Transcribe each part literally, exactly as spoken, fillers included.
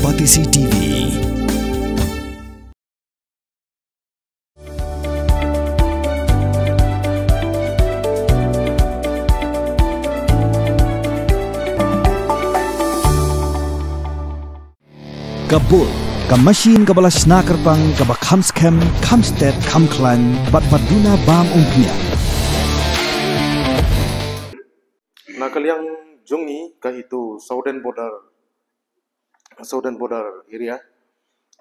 Batesi T V. Ka Bull, ka machine kaba la shna kyrpang, kaba kham skhem, kham stet, kham khlaiñ, bad ba duna bam umphniang. Na ka liang jong ngi ka hi tu Southern Border, Southern Border area.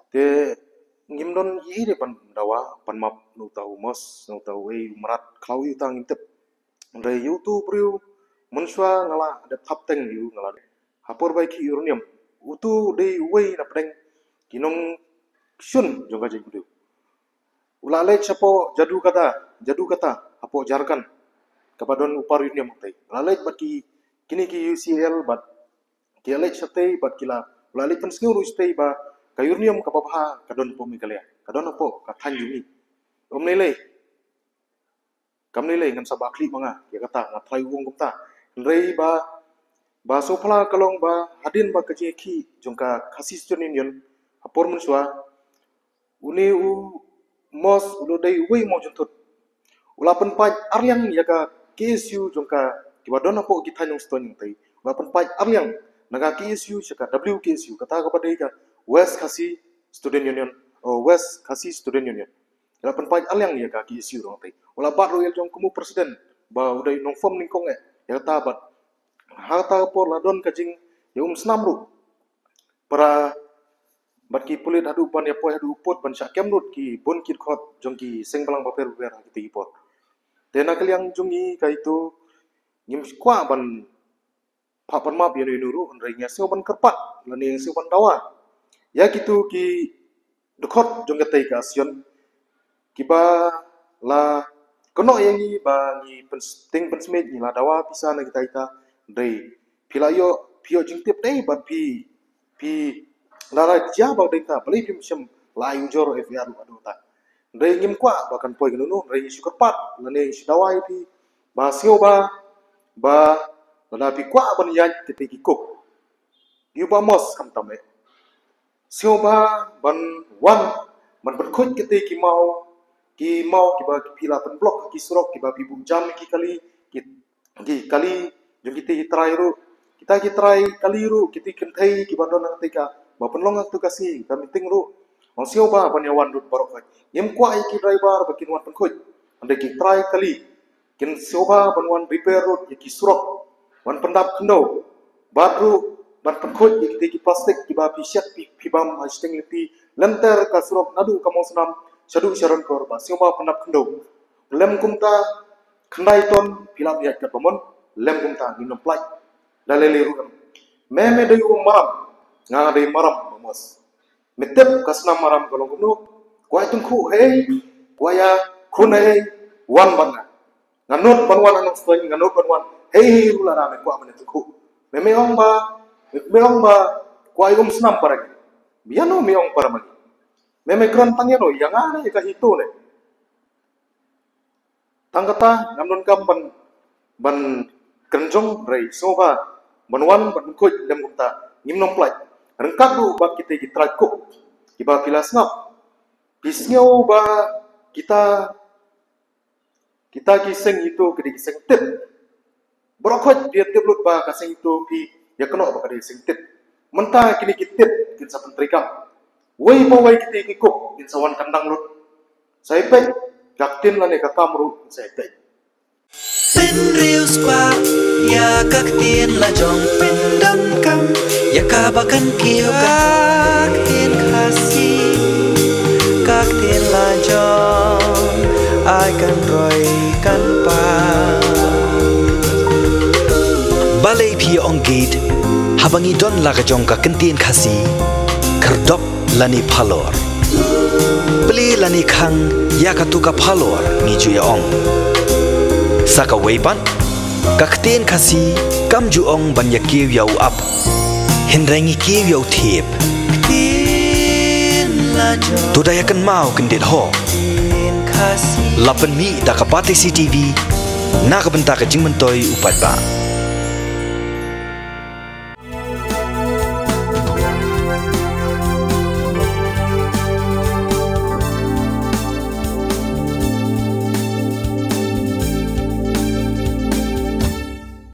Te ngim don ei ei de ban dawa, ban map na uta u mos, na uta u ei u mrad, khlaw ïa uta ngim tip. Hynrei ïa utu u briew mynshuwa nga la dep thap teng ïa u, nga la dep ha por bai ki uranium. Utu u dei uwei na pdeng ki nongshun jong ka jingbriew. U la leit shapoh Jadukata, Jadukata, hapoh Jharkhand, kaba don u par uranium hangtei. U la leit bad ki, kine ki U C L bad ki la leit shatei bad ki la, u la leit pynsngew ruh shatei ba ka uranium kaba bha ka don hapoh Meghalaya, ka don hapoh ka thaiñ jong ngi. Ym lei lei. Kam lei lei, ngan sa ba khlieh ma nga ïa kata, nga tharai u ong kumta. Hynrei ba, ba sngewphylla ka long ba hadien ba ka jingïakhih jong ka Khasi Student Union ha por mynshuwa, une u mos u la dei uwei u mawjynthut. U la pynpait arliang ïa ka K S U jong ka, kiba don hapoh ki thaiñ Nongstoiñ hangtei. U la pynpait arliang na ka K S U sha ka W K S U, kata kaba dei ka West Khasi Student Union, oh, West Khasi Student Union. U la pynpait arliang ïa ka K S U ruh hangtei. U la bat ruh ïa la jong kum u president, ba u dei u nongfom nyngkong eh, ïa kata bad ha kata ka por la don ka jingïaumsnam ruh. Para bad ki pulit haduh ban ïapoi haduh u pud ban shah kem lut ki bun ki dkhot jong ki seng balang bapher bapher ha kito ki por. Te na ka liang jong ngi ka hi tu, ngim kwah ban phah ban map ïano ïano ruh, hynrei ngi sngew ban kyrpad lane ngi sngew ban dawa ïa kito ki dkhot jong katei ka Action, kiba la kynnoh ïa ngi ba ngi pyn-, tieng pynsmit ngi la dawa pisa na kita kita. Hynrei phi la ïoh, phi ïoh jingtip dei bad phi, phi la, la jia ba dei ta, balei phim shym la ai ujor F I R ruh haduh ta. Hynrei ngim kwah ba kan poi kano kano, hynrei ngi shu kyrpad lane ngi shu dawa ïa phi ba sngewbha ba lada phi kwah ban ïaid kiti ki kup, ïa u Bah Mos khamtam eh, sngewbha ban wan ban pynkhuid kiti ki maw, ki maw kiba phi la pynblock ki surok, kiba phi buh jam ki kali, ki, ki kali jong kiti ki trai ruh, kita ki trai kali ruh, kiti kynthei kiba don hangtei kaba pynlong hangtu ka sngi ka meeting ruh. Ong sngewbha ban ïa wan lut baroh khoit. Ngim kwah ïa ki driver ba kin wan pynkhuid, hynrei ki trai kali kin sngewbha ban wan repair ruh ïa ki surok, wan pyndap khyndew, bad ruh ban pynkhuid ïa kiti ki plastik kiba phi shet phi, phi bam ha shiteng lynti lynter ka surok naduh ka Mawsynram shaduh sha Rankor, ba sngewbha pyndap khyndew. Lem kumta khyndai ton phi lah ban ïaid katba mon, lem kumta ngin ym pynlait da lei lei ruh em. Me, me dei u maram, nga dei maram, Bah Mos. Me tip ka snam maram ka long kumno? Kwah tyngkhuh hei, kwah ïakhun hei, wan bad nga. Nga nud ban wan ha Nongstoiñ, nga nud ban wan hei hei ruh lada me kwah ban tyngkhuh. Me, me ong ba, me, me ong ba kwah ïa um snam para ngi. Ïano me ong para ma ngi? Me, me kren tang ïano, ïa nga ne ïa ka HITO ne? Tang kata ngam donkam ban, ban kren jong, hynrei sngewbha ban wan ban pynkhuid lem kumta, ngim nym pynlait. Ryngkat ruh bad kita ki trai kup kiba phi la sngap. Phi sngew ba kita, kita ki seng HITO ki dei ki seng tit. Baroh khoit phi ïa tip lut ba ka seng HITO phi ïa kynnoh ba ka dei seng tit. Mynta kine ki tit kin sa pyntreikam. Wei pa wei kiti ki kup kin sa wan kyndang lut. Sa ïa peit ka ktien lane ka kam ruh kin sa ïa peit. Pynriew spah ïa ka ktien lajong, pyndonkam ïa kaba kan kiew ka ktien Khasi, ka ktien lajong ai kan roi kan pang. Balei phi ong gate haba ngi don la ka jong ka ktien Khasi, khyrdop lane phalor? Plie lane khang ïa katu ka phalor ngi ju ïa ong. Sa kawei pat, ka ktien Khasi kam ju ong ban ïa kiew ïa u ap, hynrei ngi kiew ïa u thiep. To da ïa kynmaw kyndit ho. La pynmih da ka Batesi TV na ka bynta ka jingmyntoi u paidbah.